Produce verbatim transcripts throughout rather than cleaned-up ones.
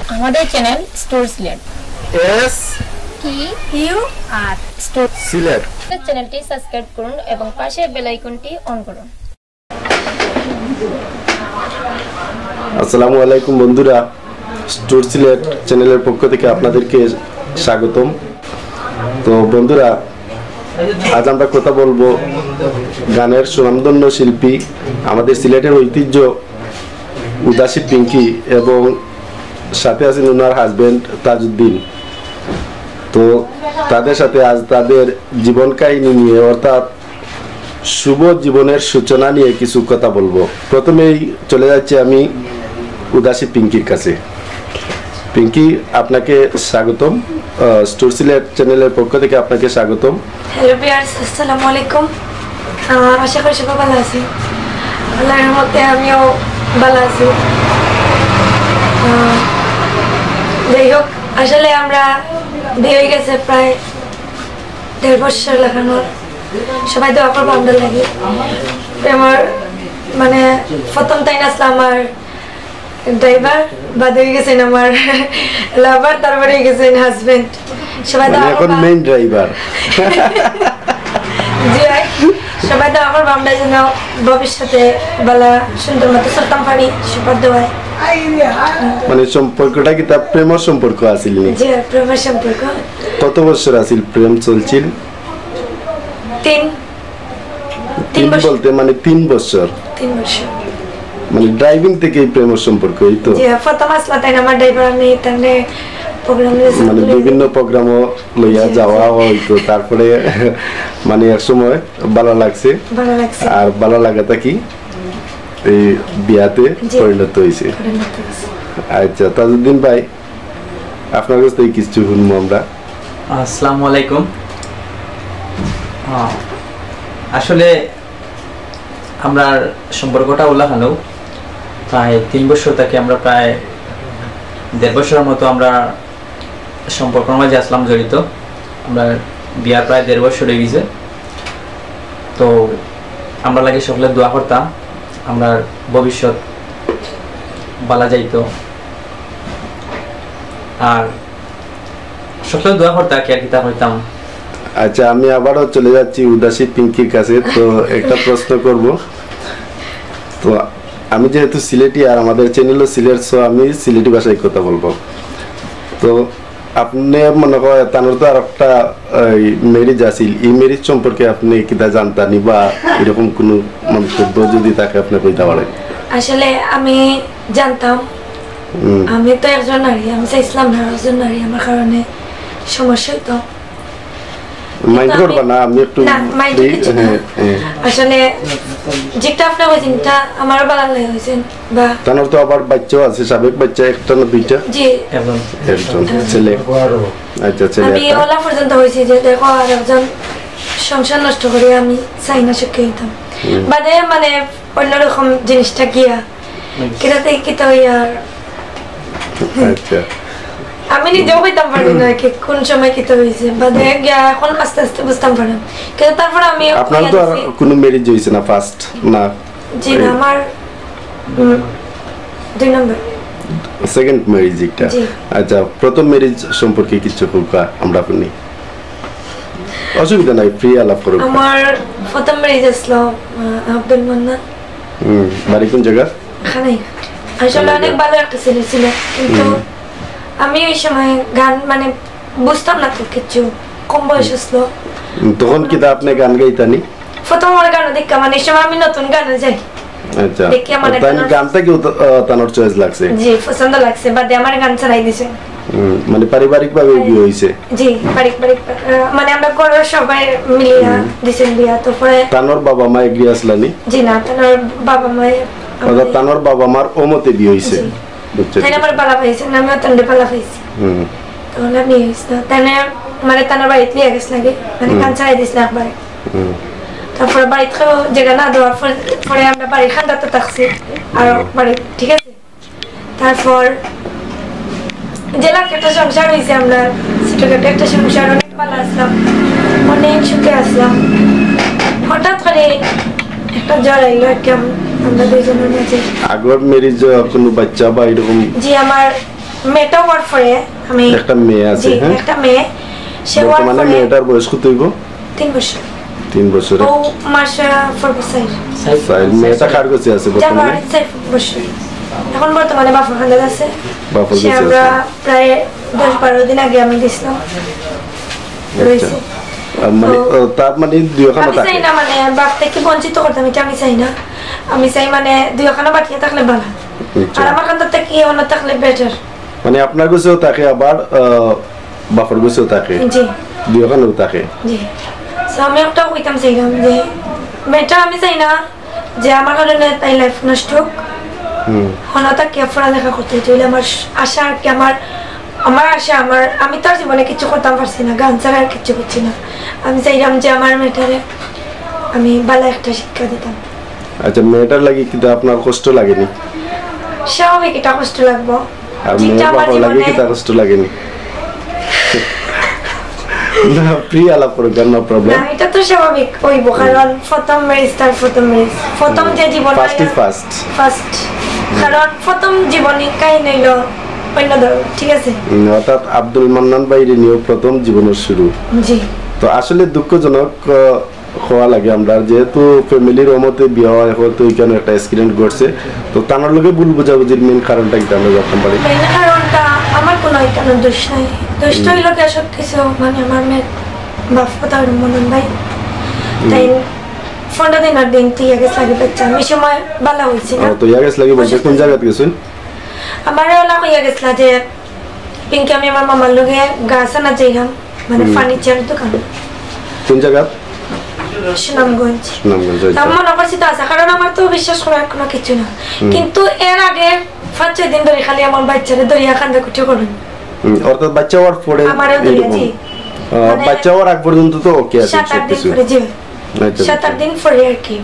আমাদের channel store Sylhet. S T U R store Sylhet. চ্যানেলটি subscribe করুন এবং পাশের বেল আইকনটি অন করুন। আসসালামু আলাইকুম বন্ধুরা, স্টোর সিলেট চ্যানেলের পক্ষ থেকে আপনাদেরকে স্বাগতম। তো বন্ধুরা, আজ আমরা কথা বলবো গানের সুনামধন্য শিল্পী, আমাদের সিলেটের ঐতিহ্য উদাসী পিঙ্কি এবং সাথে আছেন ওনার হাজবেন্ড তাজউদ্দিন। তো তাদের সাথে আজ তাদের জীবন কাহিনী নিয়ে, অর্থাৎ শুভ জীবনের সূচনা নিয়ে কিছু কথা বলবো। প্রথমেই চলে যাচ্ছি আমি উদাসী পিঙ্কির কাছে। পিঙ্কি, আপনাকে স্বাগতম। আহ, স্টোর সিলেট চ্যানেলের পক্ষ থেকে আপনাকে স্বাগতম। হ্যালো ভিউয়ার্স, আসসালামু আলাইকুম। আহ, আশা করি সবাই ভালো আছেন। আল্লাহর রহমতে আমিও ভালো আছি। আহ, যাই হোক, আসলে আমরা বিয়ে হয়ে গেছে প্রায় দেড় বছর লাগানোর। সবাই দোয়া করবো আমরা লাগে। আমার মানে প্রথম তাই না আসলে আমার ড্রাইভার, বাদে হয়ে গেছেন আমার লাভার, তারপরে হয়ে গেছেন হাজবেন্ড। সবাই মানে দোয়া এখন করবা। Main driver. জি ভাই, সবাই দোয়া করবো আমরা যেন ভবিষ্যতে ভালো সুন্দর মতো চলতাম পারি, সবার দোয়ায়। মানে সম্পর্কটা কিতা প্রেমর সম্পর্ক আছিল নি? জি, প্রেমের সম্পর্ক কত বছর আছিল প্রেম চলছিল? তিন তিন বছর। বলতে মানে তিন বছর। তিন বছর। মানে ড্রাইভিং থেকে এই প্রেমর সম্পর্ক, এই তো? জি, প্রথম আসলা তাই না আমার ড্রাইভার, আমি তাহলে প্রোগ্রামে মানে বিভিন্ন প্রোগ্রামও লইয়া জি, জি। যাওয়া হইতো, তারপরে মানে এক সময় ভালো লাগছে, ভালো লাগছে। আর ভালো লাগাটা কি এই বিয়াতে জি। পরিণত হয়েছে। পরিণত হয়েছে। আচ্ছা তাজউদ্দিন ভাই, আপনার কাছ থেকে কিছু শুনবো আমরা। আসসালামু আলাইকুম। আহ, আসলে আমরা সম্পর্কটা ওলা খানো প্রায় তিন বছর থাকি, আমরা প্রায় দেড় বছরের মতো আমরা সম্পর্কর মাঝে আসলাম জড়িত। আমরা বিয়ার প্রায় দেড় বছর হয়ে গেছে। তো আমরা লাগে সকলে দোয়া করতাম, আমরা ভবিষ্যৎ বালা যাইতো। আর সকলে দোয়া করতাম, কি আর কিতা করতাম। আচ্ছা, আমি আবারও চলে যাচ্ছি উদাসী পিঙ্কির কাছে। তো একটা প্রশ্ন করব। তো আমি যেহেতু সিলেটি আর আমাদের চ্যানেলও সিলেট, সো আমি সিলেটি ভাষায় কথা বলবো। তো আপনি মনে করেন তানোর তো আর একটা ম্যারিজ আছিল, এই ম্যারিজ সম্পর্কে আপনি কিতা জানতানি বা এরকম কোনো মন্তব্য যদি থাকে আপনি কইতে পারেন? আসলে আমি জানতাম, হুম। আমি তো একজন নারী, আমি চাইছিলাম না একজন নারী আমার কারণে সমস্যা হইতো। মাইন্ড আমি- করবা না, আমি একটু না, মাইন্ড free- কিছু না। হ্যাঁ, হ্যাঁ। আসলে যেটা আপনি কইছেন, এটা আমারও ভালো লাগে হয়েছেন বা তানোর তো আবার বাচ্চাও আছে, সাবেক বাচ্চা একটা না দুইটা? জি, এখন একজন ছেলে। আচ্ছা, ছেলে আমি একটা। ওলা পর্যন্ত হয়েছি যে দেখো আর একজন সংসার নষ্ট করে আমি চাই না সুখী হইতাম। বাদে মানে অন্যরকম জিনিসটা গিয়া কিতা থেকে কিতা হইয়া আর আচ্ছা, আমি নিজেও কইতাম পারি না কি কোন সময় কিতা হয়েছে, বাদে গিয়া এখন আস্তে আস্তে বুঝতাম পারি। কিন্তু তারপরে আমি আপনার তো আর কোনো ম্যারিজ হয়েছে না, ফার্স্ট না? জি না, আমার উম, দুই নম্বর। সেকেন্ড ম্যারিজ একটা। জি। আচ্ছা, প্রথম ম্যারিজ সম্পর্কে কিছু কইবা আমরা শুনি। অসুবিধা নাই, ফ্রি আলাপ করো। আমার প্রথম ম্যারিজ আসলো আহ, আব্দুল মান্নান। হুম, বাড়ি কোন জায়গা? এখানেই। আসলে অনেক ভালো একটা ছেলে ছিল, কিন্তু আমি ওই সময় গান মানে বুঝতাম না তো কিছু, কম বয়স আসলো। হুম, তখন কিতা আপনি গান গাইতানি? প্রথম আমার গান দেখা মানে এই সময় আমি নতুন গানে যাই। আচ্ছা, দেখি আমার তাই একটা গানটা কি তানোর চয়েস লাগছে? জি, পছন্দ লাগছে, বাদে আমার গান ছাড়াই দিছে। হুম, মানে পারিবারিক ভাবে বিয়ে হইছে? জি, পারিবারিক, আহ, মানে আমরা ঘরের সবাই মিলিয়া দিছেন বিয়া, তারপরে তানোর বাবা মা এগ্রি আসলানি? জি না, তানোর বাবা মায়ে অর্থাৎ তানোর বাবা মার অমতে বিয়ে হইছে? জি। বুঝছি। তাই আমার বালা পাইছেন, আমিও তানরে বালা পাইছি। হুম, তাহলে আমি হইছে না। তাই মানে তানোর বাড়িতে নিয়ে গেছে লাগে, মানে কান ছাড়াই দিস না একবারে। হুম। তারপরে বাড়িতে জায়গা না দেওয়ার পর- পরে আমরা বাড়ির খান্দাতে থাকছি, আর বাড়ি, ঠিক আছে। তারপর যে লাখ একটা সংসার হয়েছে, আমরা ছোটখাটো একটা সংসার, অনেক ভালো আসলাম, অনেক সুখে আসলাম। হঠাৎ করে একটা জ্বর আইলো আর কি আম- আমরা দুইজনের মাঝে। আগর ম্যারিজ কোনো বাচ্চা বা এরকম? জি, আমার মেয়েটা হওয়ার পরে আমি একটা মেয়ে আছে, জি, হ্যাঁ? একটা মেয়ে, সে হওয়ার বর্তমানে পরে মেয়েটার বয়স কত হইব? তিন বছর। তিন বছর। ও মাসা ফোর বছর। চাইল্ড, মেয়েটা কার কাছে আছে বর্তমানে? জানুয়ারি চার বছর। এখন বর্তমানে বাফর কান্দাত আছে। বাফর কাছে আছে। আমরা প্রায় দশ বারো দিন আগে আমি দিছিলাম। আচ্ছা। রয়েছে। আহ, মানে, তো আহ, তার মানে দুইখানো আমি থাকে? চাই না, মানে, বাপ থেকে বঞ্চিত করতাম, এটা আমি চাই না। আমি চাই, মানে, দুইখানো বাটিয়া থাকলে ভালো। আচ্ছা। আর আমার কান্দাত থাকি অন্য থাকলে বেটার। মানে, আপনার কাছেও থাকে, আবার, আহ, বাফর কাছেও থাকে? জি। দুইখানেও থাকে? জি। So, আমি একটা কইতাম চাইলাম যে, মেয়েটা আমি চাই না যে আমার কারণে তাই লাইফ নষ্ট হোক। হুম। হনো তাকিয়া পড়ালেখা করতে হইলে আমার স-, আশা আর কি, আমার, আমার আশা, আমার, আমি তো আর জীবনে কিছু করতাম পারছি না, গান ছাড়া আর কিছু করছি না। আমি চাইলাম যে আমার মেয়েটারে আমি ভালো একটা শিক্ষা দিতাম। আচ্ছা, মেয়েটার লাগি কিন্তু আপনার কষ্ট লাগেনি? স্বাভাবিক, এটা কষ্ট লাগবো। আর মেয়ের বাবার লাগি কিতা কষ্ট লাগেনি? না, ফ্রি আলাপ করুক, no problem। না, এটা তো স্বাভাবিক হইব, কারণ প্রথম ম্যারেজ, তার প্রথম ম্যারেজ, প্রথম যে জীবন first is first। First। কারণ প্রথম জীবনই কাহিনী হইল অন্য ধরন, ঠিক আছে? হুম, অর্থাৎ আব্দুল মান্নান ভাইরে নিয়েও প্রথম জীবনের শুরু। জি। তো আসলে দুঃখজনক, আহ, হওয়া লাগে আমরা, যেহেতু ফ্যামিলির অমতে বিয়া হয়, হয়তো এখানে একটা অ্যাক্সিডেন্ট ঘটছে, তো তার লগে ভুল বুঝাবুঝির মেইন কারণটা কিতা আমরা জানতাম পারি? মেইন কারণটা আমার কোনো এখানে দোষ নাই, দোষটা হইল কি সব কিছু, মানে, আমার মেয়ের বাপ কথা হইল মনন ভাই। হুম। তাই পনেরো দিনের দিন তুই আগে লাগে বাচ্চা, আমি সময় বালা হয়েছি না। ও, তো ইয়া গেছ লাগি বলতে কোন জায়গাত গেছুন? আমার ওলা কইয়া গেছলা যে পিঙ্কি, আমি আমার মামার লগে গাছ আনা যাইলাম, মানে, হুম। ফার্নিচার দোকান। কোন জায়গা? সুনামগঞ্জ। সুনামগঞ্জ, আচ্ছা। আমি মনে করছি তো আছে, কারণ আমার তো বিশ্বাস করার কোনো কিছু না। হুম। কিন্তু এর আগে পাঁচ ছয় দিন ধরে খালি আমার বাচ্চারে দরিয়া কান্দাকুটি করেন। হুম, অর্থাৎ বাচ্চা হওয়ার পরে আমারও দরিয়া, এরকম? জি। আহ, মানে, বাচ্চা হওয়ার আগ পর্যন্ত তো ওকে আছে সাত আট দিন সবকিছু। পরে, জি। আচ্ছা, সাত আট আচ্ছা। দিন পরে আর কি।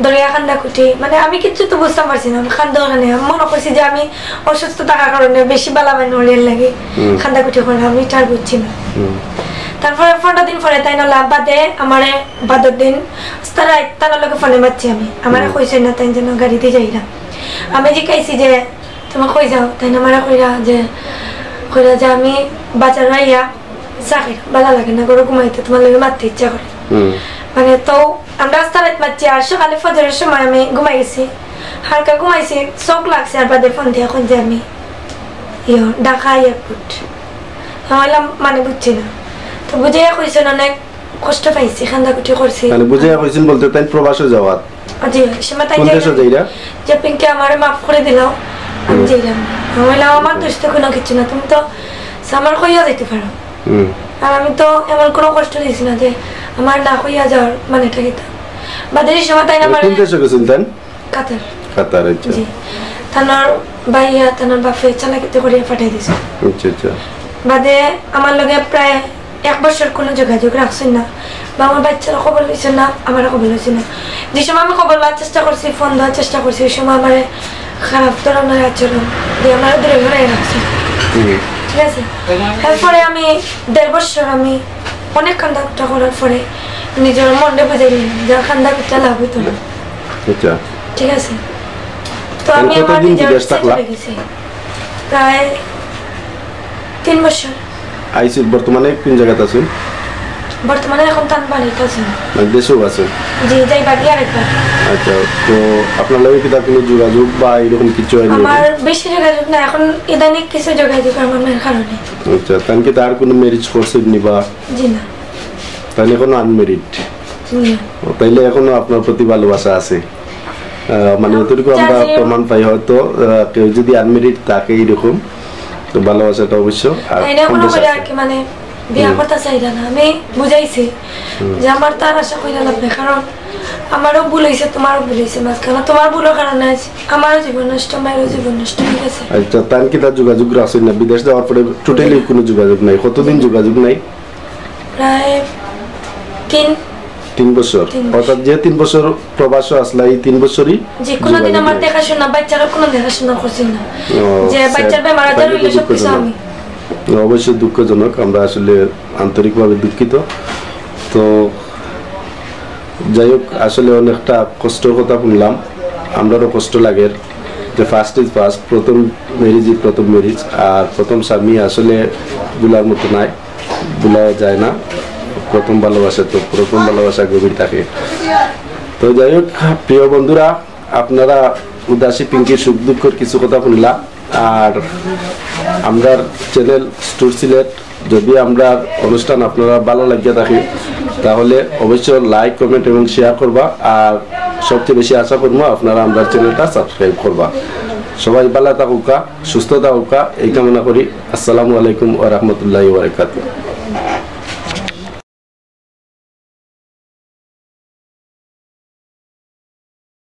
দরিয়া কান্দাকুটি, মানে, আমি কিচ্ছু তো বুঝতাম পারছি না, আমি কান্দো ওখানে, আমি মনে করছি যে আমি অসুস্থ থাকার কারণে বেশি বালা বাই নড়িয়ার লাগে হুম। কান্দাকুটি করে, আমি এটা আর বুঝছি না। হুম। তারপরে পনেরো দিন পরে তাই না লাভ বাদে আমারে বাদর দিন তারা তার লগে ফোনে মারছি আমি, আমারে হুম। কইছে না তাই যেন গাড়িতে যাইলাম। আমি জিজ্ঞাসি যে, "তুমি কই যাও?" তাই না আমারে কইরা যে, কইরা যে, "আমি বাজার আইয়া চা খাই, ভালো লাগে না, ঘরে ঘুমাইতে তোমার লগে মারতে ইচ্ছা করে।" হুম। মানে, তো আমরা আস্তা রাত মারছি, আর সকালে ফজরের সময় আমি ঘুমাই গেছি, হালকা ঘুমাইছি, চোখ লাগছে, আর বাদে ফোন দিয়া কইন যে আমি ইয়ো, ঢাকা এয়ারপোর্ট। আমি বললাম, "মানে, বুঝছি না।" তো বুঝাইয়া কইছেন, অনেক কষ্ট পাইছি, কান্দাকুটি করছি। মানে, বুঝাইয়া কইছেন বলতে তাই প্রবাসে যাওয়ার? জি, সে সময় তাই কোন যাই দেশে না। যাইরা? যে পিঙ্কি আমারে মাফ করে দিলাও, আমি হুম। যাইলাম। আমি বললাম, "আমার দোষ তো কোনো কিছু না, তুমি তো আমার কইয়া যাইতে পারো।" হুম। আর আমি তো এমন কোনো কষ্ট দিছি না যে আমার না কইয়া যাওয়ার মানেটা কিতা। বাদে এই সময় তাই না মানে, মানে কোন দেশে গেছেন তাই? কাতার। কাতার, আচ্ছা। জি। তানোর ভাইয়া, তানোর বাপে চালাকিতে করিয়া পাঠাই দিছে। আচ্ছা, আচ্ছা। বাদে আমার লগে প্রায় এক বছর কোনো যোগাযোগ রাখছেন না, বা আমার বাচ্চারও খবর লইছেন না, আমারও খবর লইছেন না। যে সময় আমি খবর লওয়ার চেষ্টা করছি, ফোন দেওয়ার চেষ্টা করছি, ওই সময় আমারে খারাপ ধরনের আচরণ দিয়ে আমারে দূরে সরাই রাখছে। হুম। ঠিক আছে? এরপরে আমি দেড় বছর আমি অনেক কান্দাকুটা করার পরে নিজের মনটা বুঝাই নিলাম যে আর কান্দাকুটা লাভ হইতো না। আচ্ছা। ঠিক আছে? তো আমি এখন আমার কতদিন নিজের বিদেশ থাকলা? চলে গেছি। প্রায় তিন বছর। আইসি, বর্তমানে কোন জায়গাত আছেন? বর্তমানে এখন তান বাড়িত আছি। মানে দেশেও আছেন? জি, যাই বাড়ি আরেকবার। আচ্ছা, তো আপনার লগে কি তার কোনো যোগাযোগ বা এরকম কিছু হয়নি? আমার বেশি যোগাযোগ না, এখন ইদানিং কিছু যোগাযোগ আমার মেয়ের কারণে। আচ্ছা, তান কি তার কোনো ম্যারেজ করছেন নি বা? জি না। তাহলে এখনো আনম্যারিড? জি না। ও, তাইলে এখনো আপনার প্রতি ভালোবাসা আছে। আহ, মানে, যতটুকু আমরা যা যে প্রমাণ পাই, হয়তো, আহ, কেউ যদি আনম্যারিড থাকে এরকম, তো ভালোবাসাটা অবশ্য আর তাই না, কম কোনো বেশি করে আছে। আর কি, মানে, বিয়া হুম। করতে চাইরা না। আমি বুঝাইছি হুম। যে আমার তার আশা কইরা লাভ নাই, কারণ আমারও ভুল হইছে, তোমারও ভুল হইছে, মাঝখানে তোমার ভুলের কারণে আজ আমারও জীবন নষ্ট, মায়েরও জীবন নষ্ট, ঠিক আছে? আচ্ছা, তান কি তার যোগাযোগ রাখছেন না? বিদেশ যাওয়ার পরে টোটালি কোনো যোগাযোগ নাই। কতদিন যোগাযোগ নাই? প্রায় তিন। তিন বছর? তিন বছর। অর্থাৎ যে তিন বছর প্রবাসে আসলা, এই তিন বছরই জি, কোনোদিন যোগাযোগ আমার নাই। দেখাশোনা, বাচ্চারও কোনো দেখাশোনা করছি না। ও, যে স্যার, বাচ্চার বেমার আজার তাহলে হইলে তো সব কিছু দুঃখজনক। আমি। অবশ্যই দুঃখজনক, আমরা আসলে আন্তরিকভাবে দুঃখিত। তো যাই হোক, আসলে অনেকটা কষ্টর কথা শুনলাম, আমরারও কষ্ট লাগের। ফার্স্ট ইজ ফার্স্ট, প্রথম ম্যারেজই প্রথম ম্যারেজ। আর প্রথম স্বামী আসলে ভুলার মতো নাই, ভুলাও যায় না। প্রথম ভালোবাসা তো প্রথম ভালোবাসা গভীর থাকে। তো যাই হোক, প্রিয় বন্ধুরা, আপনারা উদাসী পিঙ্কির সুখ দুঃখর কিছু কথা শুনলা। আর আমরার চ্যানেল স্টুর সিলেট, যদি আমরার অনুষ্ঠান আপনারা ভালা লাগিয়া থাকে, তাহলে অবশ্যই লাইক, কমেন্ট এবং শেয়ার করবা। আর সবচেয়ে বেশি আশা করবো আপনারা আমরার চ্যানেলটা সাবস্ক্রাইব করবা। সবাই ভালা থাকুক্কা, সুস্থ থাকুক্কা, এই কামনা করি। আসসালামু আলাইকুম ওয়া রাহমাতুল্লাহি ওয়া বারাকাতুহু।